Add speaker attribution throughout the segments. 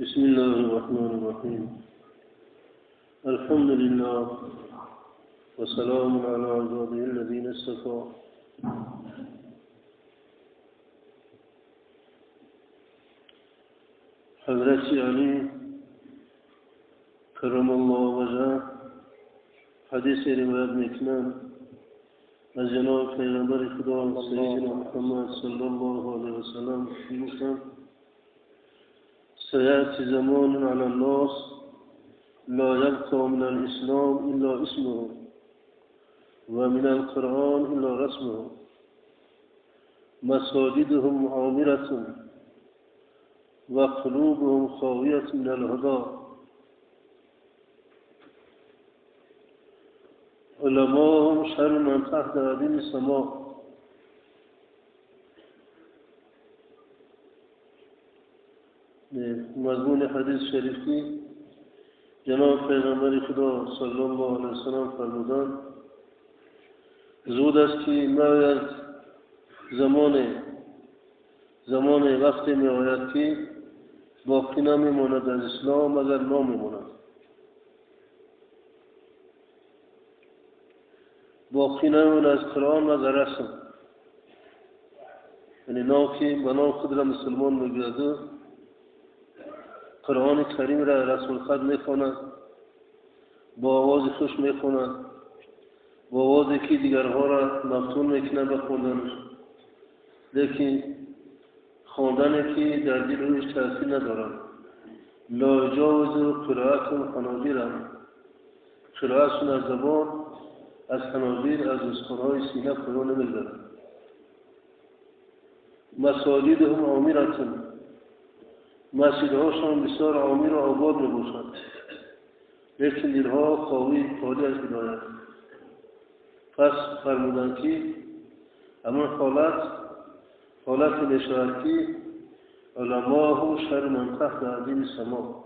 Speaker 1: بسم الله الرحمن الرحيم. الحمد لله وسلام على عباده الذين اصطفى. حضرت علی کرم الله وجهه حدیث روایت میکنند از جناب پیغمبر خدا سیدنا محمد صلی الله علیه وسلم گفتند: سيأتي زمان على الناس لا يبقى من الإسلام إلا اسمه ومن القرآن إلا رسمه، مساجدهم عامرة وقلوبهم خاوية من الهدى، علماءهم شر من تحت أديم السماء. مضمون حدیث شریفی جناب پیغمبر خدا صلی الله علیه وسلم فرمودند: زود است که می‌آید زمان وقتی می‌آید که باقی نمی‌ماند از اسلام مگر نام می‌ماند، باقی نمی‌ماند از قرآن مگر رسم. یعنی نام که به نام خود را مسلمان می‌گوید، قرآن کریم را رسم الخط میخواند، با آواز خوش میخواند، با آوازی که دیگرها را مفتون میکنند به خواندنش، لیکن خواندنی که در دل او هیچ تاثیر ندارد. لا یجاوز قرائت الحناجر، قرائتشون از زبان، از حناجر، از استخوان‌های سینه فرو نمیگذرد. مساجدهم عامرة، مسجدهاشان بسیار عامر و آباد میباشد، لیکن دلها خالی از هدایت. پس فرمودند که همان حالت میشود که علماء شر من تحت عدیم السما.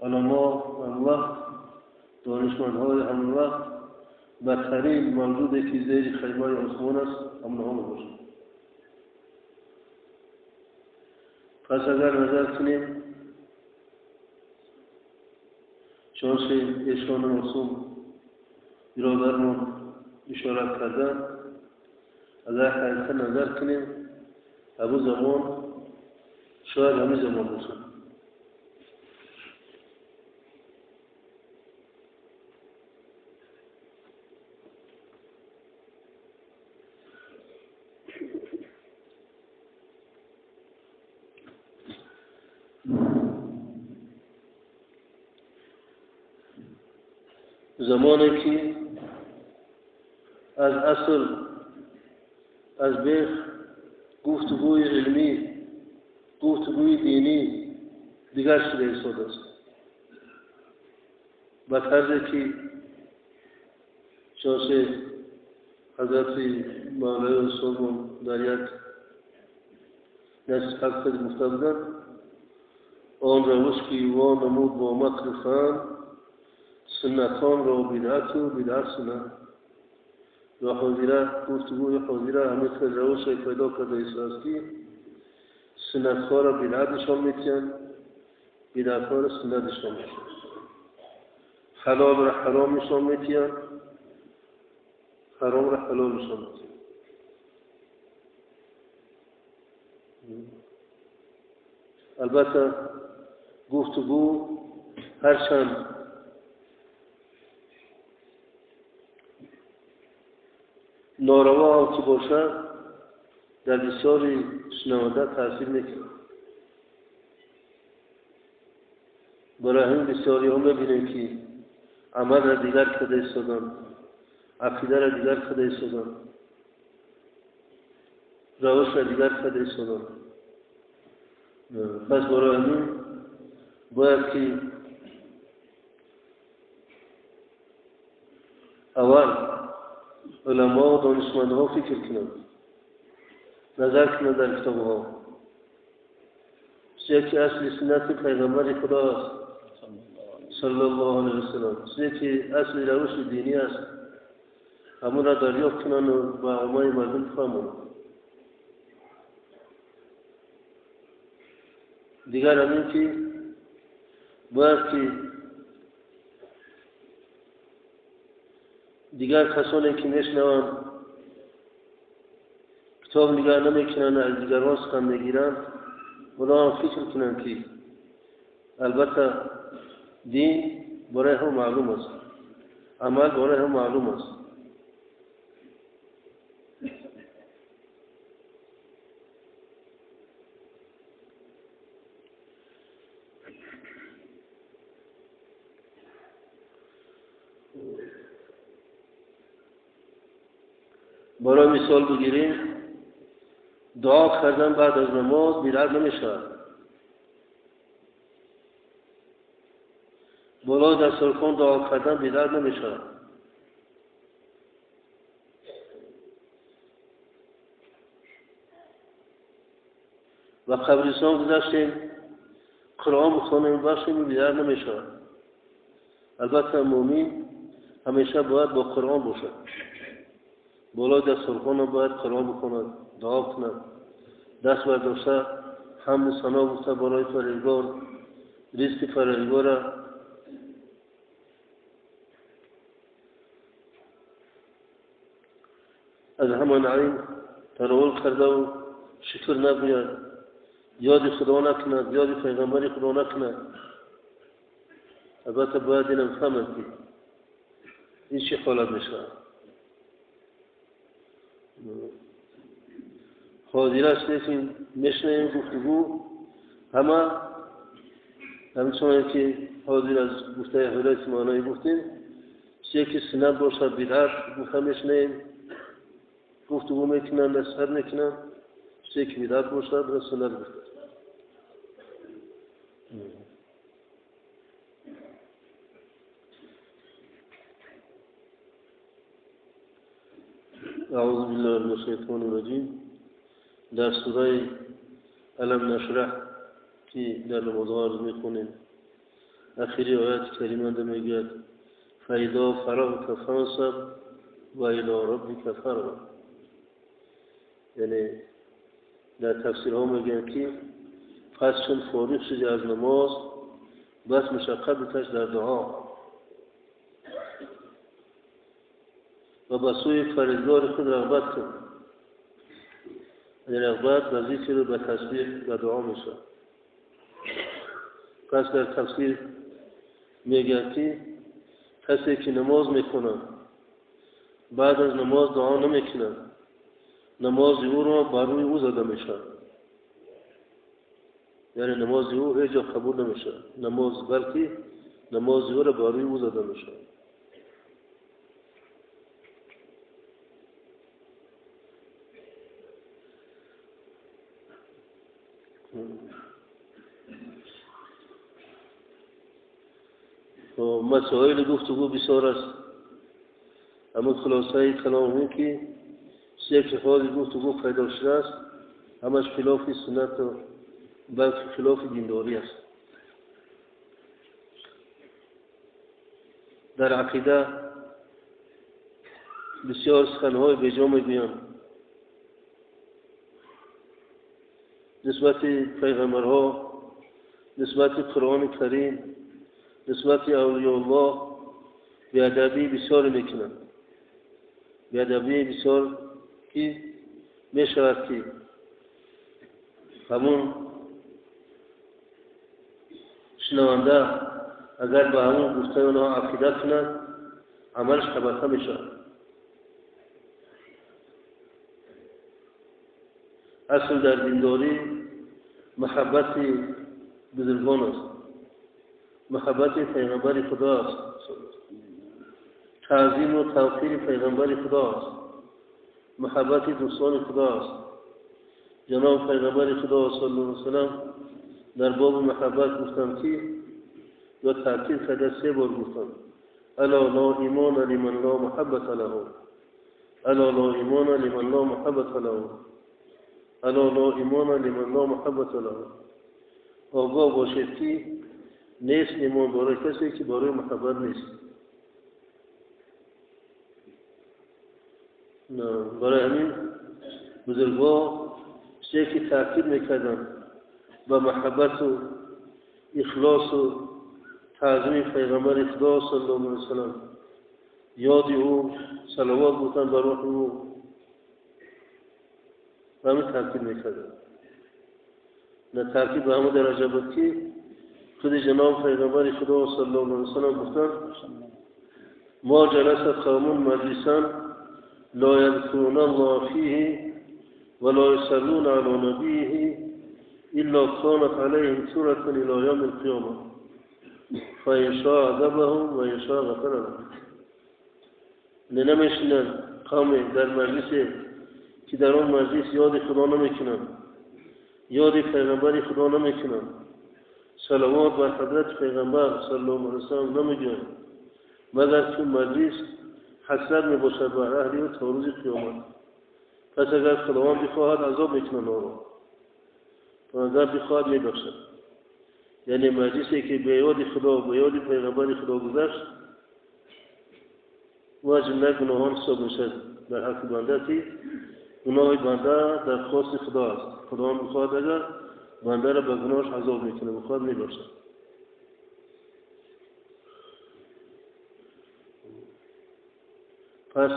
Speaker 1: علما هم وقت، دانشمندهای هم وقت، بدترین موجودی که زیر خیمه آسمان است همونها میباشد. پس اگر نظر کنیم چون ایشان معصوم برادرمون اشاره کردن، اگر حقیقت نظر کنیم ابو زمان شاید همین زمان باشه. زمانی که از اصل از بیخ گفتگوی علمی، گفتگوی دینی دیگر شده ایستاده است، به طرزی که چنانچه حضرت مولوی استادمون در یک نصیحت خود گفته بودند: آن روش که وا نمود با مکر فن، سنتان را بدعت و بدعت سنت. و حاضره گفتگوی حاضره همه خیلی روش پیدا کرده است که سنت ها را بدعت نشان میتین، بدعت ها را سنت نشان میتین، حلال را حرام نشان میتین، حرام را حلال نشان میتین. البته گفتگو هرچند ناروا که باشد در بسیاری شنونده تاثیر میکنه. برای همین بسیاری ها میبینیم که عمل را دیگر کرده ایستادن، عقیده را دیگر کرده ایستادن، روش را دیگر کرده ایستادن. پس برای همین باید که اول علما و دانشمندها فکر کنند، نظر کنند در کتابها. چیزی که اصل سنت پیغمبر خدا است صلی الله علیه وسلم، چیزی که اصل روش دینی است، همون را دریافت کنند و به عامه مردم بفهمانند. دیگر همین که Бояд ки дигар касоне ки мешунаванд, китоб нигоҳ намекунанд, аз дигарон сухан мегиранд, онҳо ҳам фикр кунанд, ки албатта дин барои ҳам маълум аст, амал барои ҳам маълум аст. برای مثال بگیریم، دعا کردن بعد از نماز بدعت نمیشود. بالای دسترخوان دعا کردن بدعت نمیشود. و قبرستان گذشتیم قرآن بخوانیم بخشیم، بدعت نمیشود. البته مؤمن همیشه باید با قرآن باشد. بالای دسترخوان باید قرآن بخواند، دعا کند، دست برداشته حمد و ثنا گفته برای پروردگار، رزق پروردگار از همان عین تناول کرده و شکر نگوید، یاد خدا نکند، یاد پیغمبر خدا نکند. البته باید اینم فهمد که این چه حالت میشود. حاضر است که میشنویم گفتگو همه همچنان که حاضر از گفته حضرت معنایی گفتیم، چه که سنت باشد بدعت گفته میشنویم، گفتگو میکنن، نصیحت میکنن، چه که بدعت باشد و سنت گفته. اعوذ بالله من الشیطان الرجیم. در سوره الم نشرح که در نماز عرض میخونیم، اخیری آیت کریمه میگوید فاذا فرغت فانصب و الی ربک فارغب. یعنی در تفسیرها میگن که پس چون فارغ شدی از نماز، بس مشقت بکش در دعا و به سوی پروردگار خود رغبت کن. یعنی رغبت به ذکر و به تسبیح و دعا میشه. پس در تفسیر میگه که کسی که نماز میخونه بعد از نماز دعا نمیکنه، نماز او را بر روی او زده میشه. یعنی نماز او هیچ جا قبول نمیشه، نماز بلکه نماز او را بر روی او زده میشه. مسائل گفتگو بسیار است، اما خلاصه کلام این که یک حال گفتگو پیدا شده است، همش خلاف سنت و بلکه خلاف دینداری است. در عقیده بسیار سخنهای بیجا میگویند نسبت پیغمبرها، نسبت قرآن کریم، نسبت اولیاء الله بیادبی بسیار میکنند. بیادبی بسیار که میشود که همون شنونده اگر به همون گفته اونها عقیده کند، عملش خبرته میشود. اصل در دینداری محبت بزرگان است، محبت پیغمبر خدا است، تعظیم و توقیر پیغمبر خدا است، محبت دوستان خدا است. جناب پیغمبر خدا صلی الله علیه و سلم در باب محبت گفتند که یا تاکید کرده سه بار گفتند الا لا ایمان لمن لا محبت له، الا لا ایمان لمن لا محبت له، الا لا ایمان لمن لا محبت له. آگاه باشید که نیست ایمان برای کسی که برای محبت نیست. نه، برای همین بزرگا چیزی که تاکید میکردن به محبت و اخلاص و تعظیم پیغمبر خدا صلی الله علیه وسلم، یاد او، صلوات گفتن بر روح او، و همین تاکید میکردن. نه تاکید به همه درجه بود که خود جناب پیغمبر خدا صلی الله علیه وسلم گفتن ما جلس قوم مجلسا لا يذكرون الله فيه ولا يصلون على نبيه إلا كانت عليهم سورة إلى يوم القيامة فإن شاء عذبهم وإن شاء غفر لهم. نمیشینن قوم در مجلس که در آن مجلس یاد خدا نمیکنن، یاد پیغمبر خدا نمیکنن، صلوات بر حضرت پیغمبر صلی الله علیه وسلم نمیگویند، مگر که مجلس حسرت میباشد بر اهل او تا روز قیامت. پس اگر خداوند بخواهد عذاب میکنند آنها، و اگر بخواهد میبخشد. یعنی مجلسی که به یاد خدا به یاد پیغمبر خدا گذشت، و جمله گناهان حساب میشد در حق بنده که گناه بنده در خواست خدا است. خداوند بخواهد اگر بنده را به گناهش عذاب میکنه، بخواهد میبخشد. پس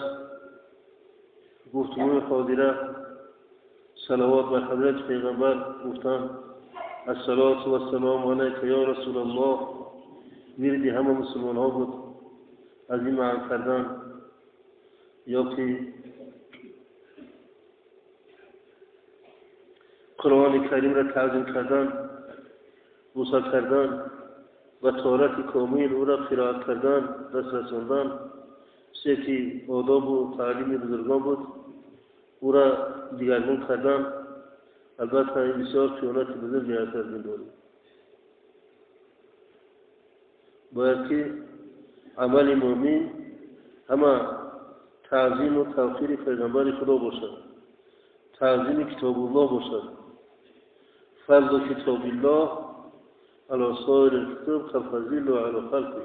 Speaker 1: گفتگوی حاضره صلوات بر حضرت پیغمبر گفتن الصلاة والسلام علیک یا رسول الله، ورد همه مسلمان ها بود از این معن کردن، یا که قرآن کریم را تعظیم کردن، بوسه کردن و تورات کامل او را قرائت کردن، دست رساندن، چیزی که آداب و تعلیم بزرگان بود او را دیگرگون کردن. البته این بسیار خیانت بزرگی است از دینداری. باید که عمل مؤمن همه تعظیم و توقیر پیغمبر خدا باشد، تعظیم کتاب الله باشد. فضل کتاب الله علی سایر الکتب کفضیل علی خلقه،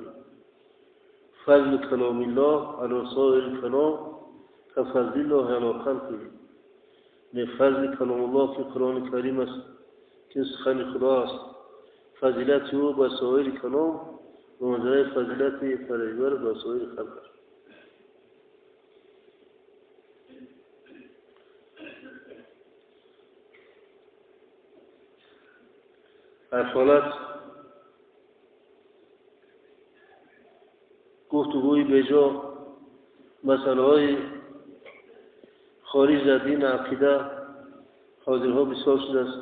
Speaker 1: فضل کلام الله علی سایر الکلام کفضیل علی خلقه. نه فضل کلام الله که قرآن کریم است که سخن خدا است، فضیلت او به سایر کلام به منزله فضیلت پروردگار به سایر خلق است. هر حالت گفتگوی بجا، مسئله های خارج از دین عقیده حاضرها بسیار شده است.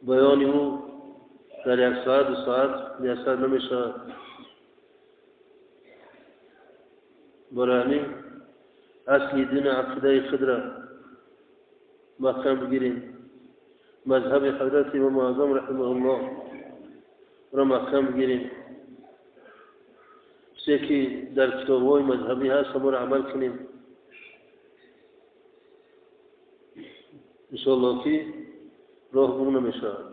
Speaker 1: بیان او در یک ساعت دو ساعت میسر نمیشود. برای همین اصل دین عقیده خود را محکم بگیریم، مذهب حضرت امام اعظم رحمه الله را محکم بگیریم، چیزی که در کتاب‌های مذهبی هست ما را عمل کنیم. انشاءالله که راه گم نمی‌شود.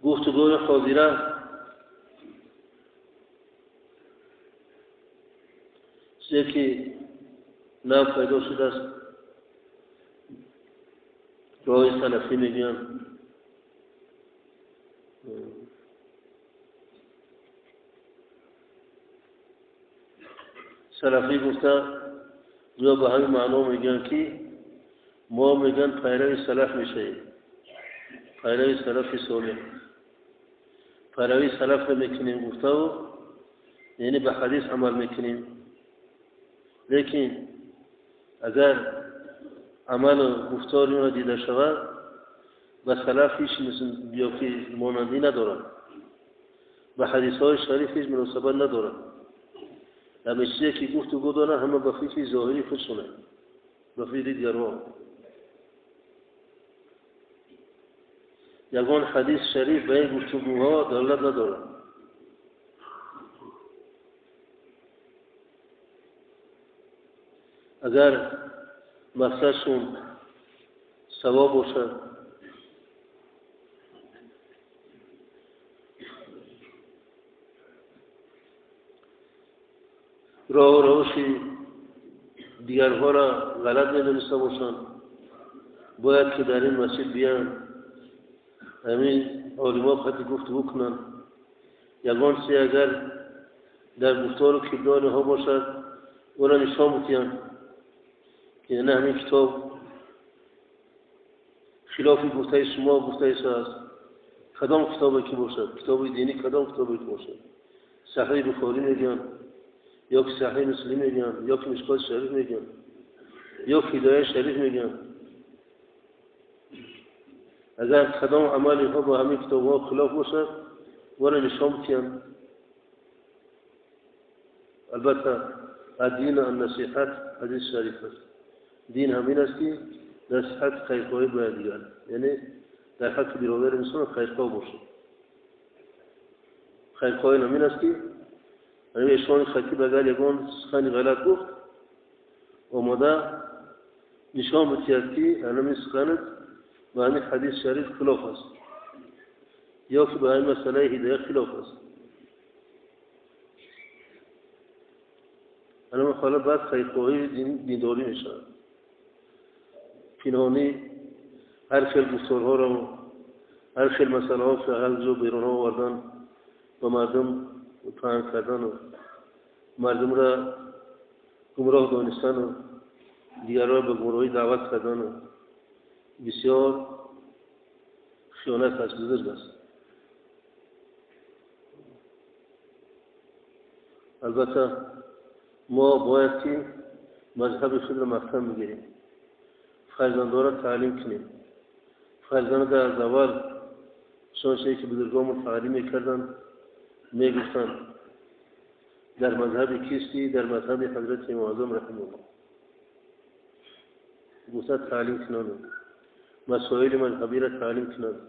Speaker 1: گفتگوی حاضره چیزی که نو پیدا شده است، راه سلفی میگن، سلفی گفته یا به همین معنا میگن که ما میگن پیرو سلف میشیم، پیرو سلف صالح، پیروی سلف را میکنیم گفته و یعنی به حدیث عمل میکنیم. لیکن اگر عمل و گفتار را دیده شود به سلف هیچ مانندی ندارد، به حدیث های شریف هیچ مناسبت ندارد. همه چیزی که گفتگو دارن همه به فکر ظاهری خودشونه، به فکر دیگران. یگان حدیث شریف به این گفتگوها دلالت ندارد. اگر مقصدشون ثواب باشد، роҳу равиши дигарҳоро ғалат медониста бошанд, бояд ки дар ин масҷид биёянд, ҳамин олимҳо қати гуфтугӯ кунанд. Ягон чизе агар дар гуфтору кирдори онҳо бошад, ӯро нишон бидиҳанд, ки на ҳамин китоб хилофи гуфтаи шумо гуфтаи аст. Кадом китобе ки бошад, китоби динӣ кадом китобе ки бошад, Саҳеҳи Бухорӣ мегӯянд, ё ки Саҳеҳи Муслим мегӯянд, ё ки Мишкоти Шариф мегӯянд, ё Ҳидояи Шариф мегӯянд. Агар кадом амали инҳо бо ҳамин китобҳо хилоф бошад, ӯро нишон бидиҳанд. Албатта аддину аннасиҳат ҳадиси шариф аст. Дин ҳамин аст ки насиҳат хайрхоҳӣ бояд дигар, яъне дар ҳаққи бародари инсон хайрхоҳ бошад. Хайрхоҳӣ ҳамин аст ки эшони хатиб агар ягон сухани ғалат гуфт, омода нишон бидиҳад ки ҳамин суханат ба ҳамин ҳадиси шариф хилоф аст, ё ки ба ҳамин масъалаи ҳидоя хилоф аст. Ҳамин ҳолат баъд хайрхоҳии диндорӣ мешавад. Пинҳонӣ ҳар хел гуфторҳоро, ҳар хел масъалаҳо ки ҳар ҷо берунҳо овардан, ба мардум паҳн кардану мардумро гумроҳ донистану дигарро ба гумроҳӣ даъват кардану бисёр хиёнат аст, бузург аст. Албатта мо бояд ки мазҳаби худро маҳкам бигирем, фарзандонро таълим кунем. Фарзандро аз аввал чунонче ки бузургонмон таълим мекарданд, мегуфтанд дар мазҳаби кистӣ? Дар мазҳаби ҳазрати Имом Аъзам раҳимаҳуллоҳ. Гуфта таълим кунанд, масоили мазҳабиро таълим кунанд,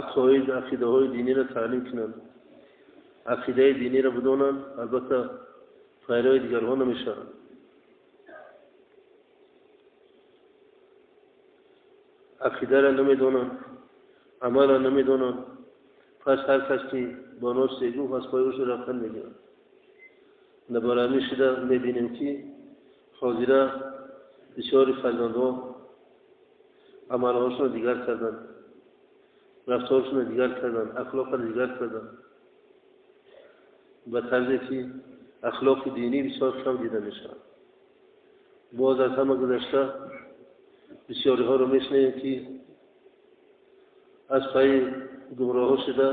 Speaker 1: ақоид, ақидаҳои диниро таълим кунанд, ақидаи диниро бидонанд. Албатта пайрави дигарҳо намешаванд. Ақидаро намедонанд, амалро намедонанд. Пас ҳар кас ки ба онҳо чизе гуфт, аз пои ӯшо рафтан мегиранд. Барои ҳамин шуда мебинем ки ҳозира бисёри фарзандҳо амалҳошонро дигар карданд, рафторшонро дигар карданд, ахлоқро дигар карданд, ба тарзе ки ахлоқи динӣ бисёр кам дида мешавад. Боз аз ҳама гузашта бисёриҳоро мешунавем ки аз пайи гумроҳҳо шуда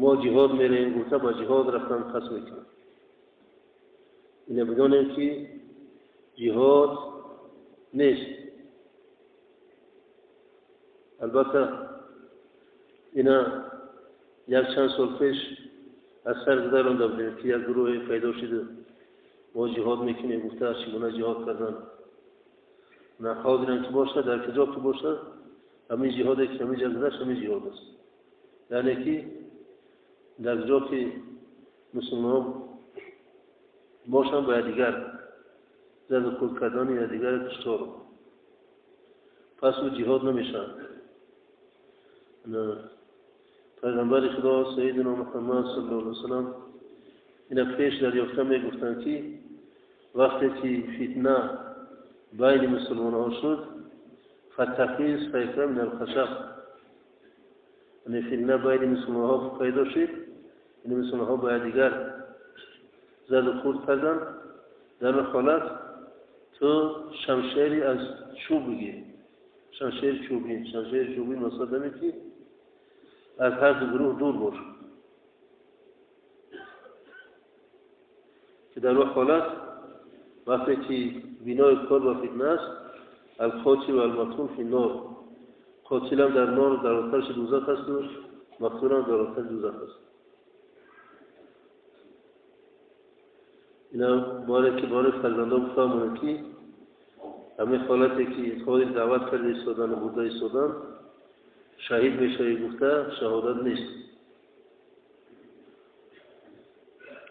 Speaker 1: мо ҷиҳод меравем гуфта ба ҷиҳод рафтан қасд мекунанд. Ина бидонем ки ҷиҳод нест. Албатта ина як чанд сол пеш аз сар гузаронда будем ки як гурӯҳе пайдо шуда мо ҷиҳод мекунем гуфта чӣ гуна ҷиҳод кардан. На ҳозирам ки бошад, дар куҷо ки бошад, ҳамин ҷиҳоде ки ҳамин ҷо гузашт ҳамин ҷиҳод аст. Яъне ки дар ҷо ки мусулмонон бошанд, ба якдигар заду хурд кардани якдигари куштор, пас ӯ ҷиҳод намешавад. Пайғамбари Худо Сайидино Муҳаммад саллаллоҳу алайҳи васаллам ина пеш дарёфта мегуфтанд ки вақте ки фитна байни мусулмонҳо шуд, фаттақиз сайфа мин алхашаб, яъне фитна байни мусулмонҳо пайдо шуд, яъне мусулмонҳо ба якдигар заду хурд карданд. Дар он ҳолат ту шамшери аз чӯб бигир, шамшери чӯбин. Шамшери чӯбин мақсад ҳамин ки аз ҳар ду гурӯҳ дур бош, ки дар он ҳолат вақте ки бинои кор ба фитна аст, алқотил ва алмақтул фи нор, қотилам дар нор, дар оташи дӯзах аст ва мақтулам дар оташи дӯзах аст. Ина боре ки бори фарзандон бифаҳмонанд ки ҳамин ҳолате ки ҳозир даъват карда истодан ва бурда истодан, шаҳид мешавӣ гуфта шаҳодат нест.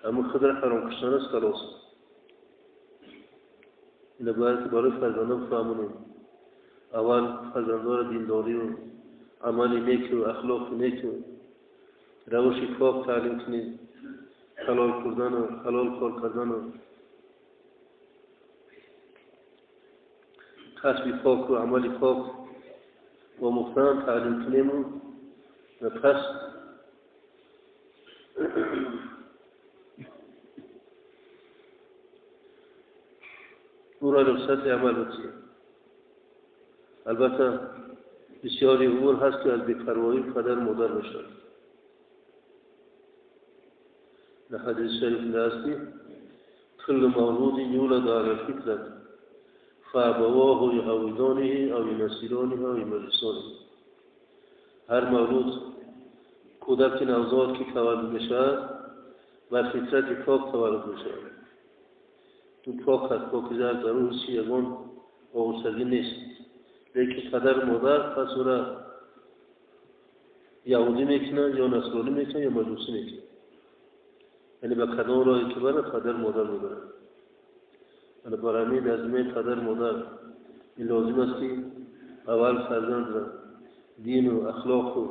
Speaker 1: Ҳамин худро ҳаром куштан аст, халос. Ина бояд ки барои фарзандон бифаҳмонем. Аввал фарзандонро диндорию амали неку ахлоқи неку равиши пок таълим кунем. ҳалол хӯрдану ҳалол кор кардану касби поку амали пок омӯхтан таълим кунему ва пас ӯро рухсати амал бидиҳем. Албатта бисёри умур ҳаст, ки аз бепарвоии падар модар мешавад. Дар ҳадиси шариф аст, ки куллу мавлудин юладу ала лфитрат фаабавоҳу юҳаввидониҳи ав юнассирониҳи ав юмаҷҷисониҳи. Ҳар мавлуд, кӯдаки навзод ки таваллуд мешавад, бар фитрати пок таваллуд мешавад. Ӯ пок аст, покиза аст, дар ӯ ҳеҷ ягон оғӯштагӣ нест. Лекин падару модар пас ӯра яҳудӣ мекунанд ё насронӣ мекунанд ё маҷусӣ мекунанд. Яъне ба кадом роҳе ки барад, падару модар мебарад. Бар ҳамин дар зиммаи падару модар ин лозим аст, ки аввал фарзандро дину ахлоқу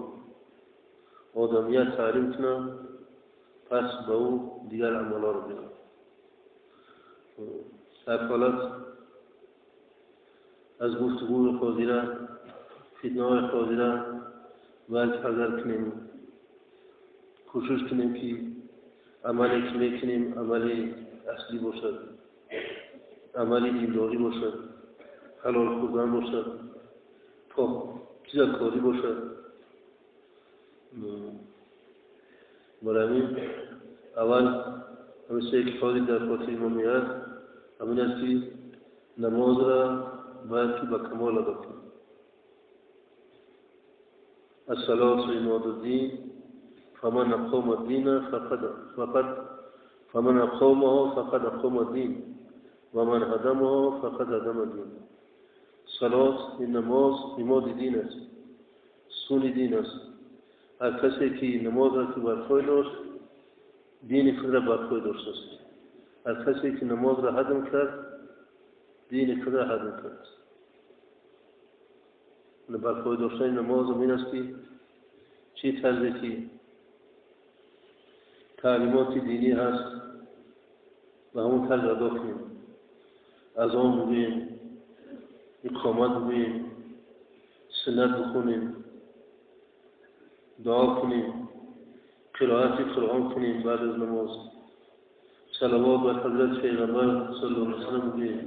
Speaker 1: одамият таълим кунанд, пас ба ӯ дигар амалҳоро диҳанд. Ҳар ҳолат аз гуфтугӯи ҳозира, фитнаҳои ҳозира бояд ҳазар кунем, кӯшиш кунем, ки амале ки мекунем амали аслӣ бошад, амали диндорӣ бошад, ҳалол хӯрдан бошад, покизакорӣ бошад. Барои ҳамин аввал ҳамин чизе ки ҳозир дар хотири мо меояд, ҳамин аст, ки намозро бояд ки ба камол адо кунем. Ассалоту имодуддин фаман ақома дина фақад фаман ақомаҳу фақад ақома дин ва ман ҳадамаҳу фақад ҳадама дин. Салот, ин намоз имоди дин аст, сутуни дин аст. Ҳар касе ки намозро ки барпой дошт, дини худро барпой доштааст. Ҳар касе ки намозро ҳадм кард, дини худро ҳадм кард. Барпой доштани намозам ин аст, ки чӣ тарзе ки таълимоти динӣ ҳаст, ба ҳамон тарз адо кунем, азон бигӯем, иқомат бигӯем, суннат бихонем, дуо кунем, қироати Қуръон кунем, баъд аз намоз салавот бар ҳазрати Паёмбар саллаллоҳу алайҳи васаллам бигӯем,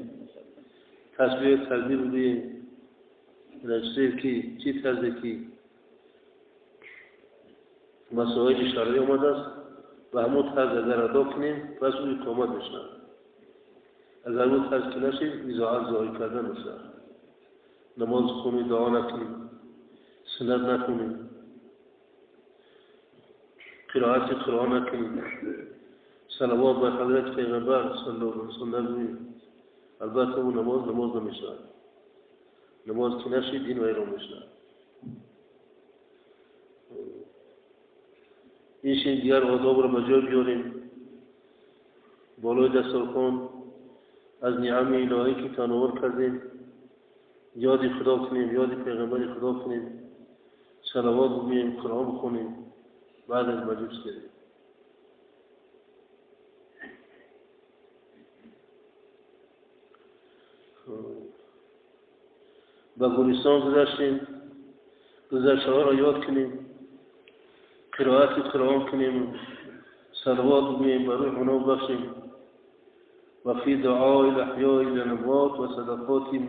Speaker 1: тасбеҳ такбир бигӯем. Чизе ки чӣ тарзе ки масоили шаръӣ омадааст, ба ҳамон тарз агар адо кунем, пас ӯ иқомат мешавад. Агар ӯ тарз ки нашид, изоат зоҳир кардан мешавад. Намоз хонӣ, дуо накунем, суннат нахонем, қироати Қуръон накунем, салавот бар ҳазрати Паёмбар саллаллоҳу алайҳи васаллам нагӯем, албатта ӯ намоз намоз намешавад. Намоз ки нашид, дин вайрон мешавад. Инчунин дигар одобро ба ҷой биёрем. Болои дастархон аз ниъами илоҳӣ ки тановул кардем, ёди Худо кунем, ёди Паёмбари Худо кунем, салавот бигӯем, Қуръон бихонем, баъд аз маҷлис кардем. Ба гулистон гузаштем, гузаштаҳоро ёд кунем, қироати Қуръон кунем, салавот бигӯем, ба рӯҳи онҳо бахшем. Ва фи дуои лаҳёи ланамвот ва садақотиҳим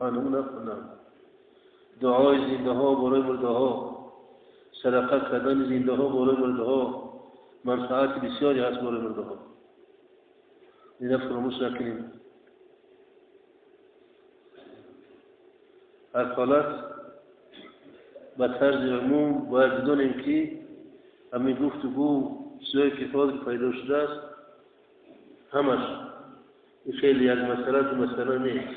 Speaker 1: анҳум нафъун. Дуои зиндаҳо барои мурдаҳо, садақа кардани зиндаҳо барои мурдаҳо манфаати бисёре ҳаст барои мурдаҳо. Ина фаромӯш накунем. Ҳар ҳолат ба тарзи умум бояд бидонем, ки ҳамин гуфтугӯ, чизое ки ҳозир пайдо шудааст, ҳамаш хеле як масъала, ду масъала нест.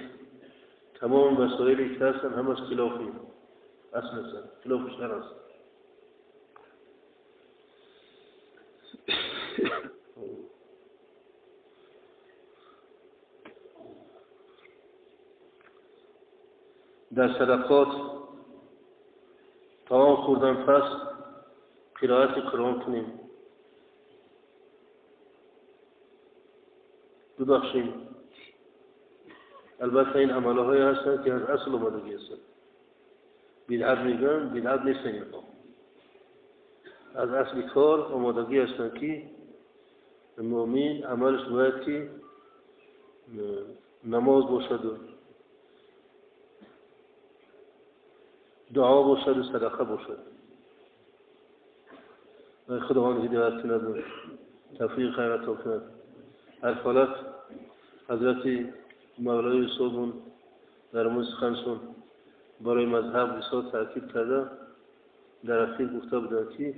Speaker 1: Тамоми масоиле ки ҳастанд, ҳамаш хилофи асл ҳастанд, хилофи шаръ аст. Дар садақот таом хӯрдан пас қироати Қуръон кунем. ببخشیم. البته این عملهای هستند که از اصل آمدگی هستند. بدعت میگن، بدعت نیستن اینها. از اصل کار آمادگی هستند که مؤمن عملش باید که نماز باشد و دعا باشد و صدقه باشد. و خداوند هدایت کند و توفیق خیر عطا کند. هر حالت حضرت مولای صاحب در مورد سخنشون برای مذهب بسیار تاکید کرده، در اخیر گفته بودند که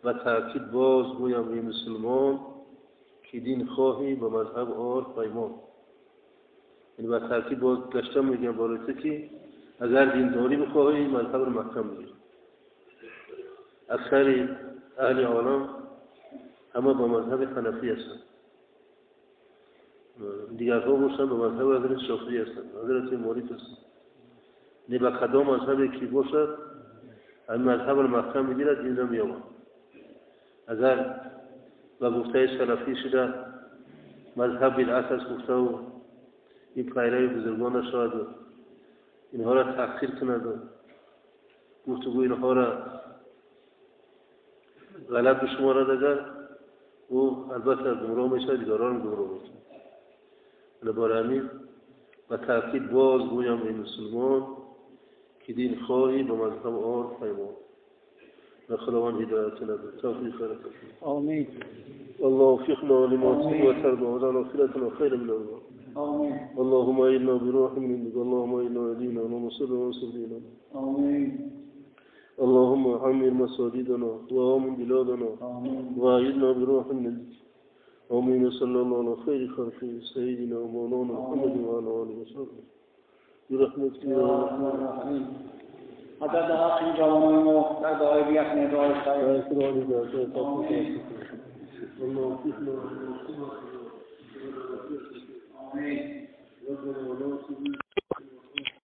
Speaker 1: و تاکید باز گویم به مسلمان که دین خواهی به مذهب آر پیمان. یعنی با تاکید باز گشتم میگم برای تو که اگر دینداری بخواهی مذهب رو محکم بگیر. اکثر اهل عالم همه با مذهب حنفی هستند، دیگرها باشند به مذهب حضرت شافعی هستند، حضرت مالک هستند. نه به کدام مذهبی که باشد این مذهب رو محکم میگیرد، این را میآورد. اگر به گفته سلفی شده مذهب بدعت است گفته و این پیروی بزرگان نشود و اینها را تحقیر کند و گفتگو اینها را غلط بشمارد، اگر او البته گمراه میشود، دیگران گمراه میشود. برای همین و تاکید باز گویم به مسلمان که دین خواهی به مذهب آن پیمان. و خداوند هدایت کند، توفیق خیر عطا کند.
Speaker 2: آمین.
Speaker 1: الله وفقنا لما تحب وترضى وجعل آخرتنا خيرا من الأولى.
Speaker 2: آمين.
Speaker 1: اللهم إنا بروح من عندك، اللهم إنا ديننا، اللهم صل وسلم ديننا.
Speaker 2: آمين.
Speaker 1: اللهم عمر مساجدنا وآمن بلادنا.
Speaker 2: آمين.
Speaker 1: وأعذنا بروح من عندك. آمين. صلى الله على خير خلقه سيدنا ومولانا محمد وعلى آله وصحبه برحمتك يا أرحم
Speaker 2: الراحمين. حضرت حق این جوانان ما در دعای بیخنه دعای خیر.
Speaker 1: آمين.
Speaker 2: آمين.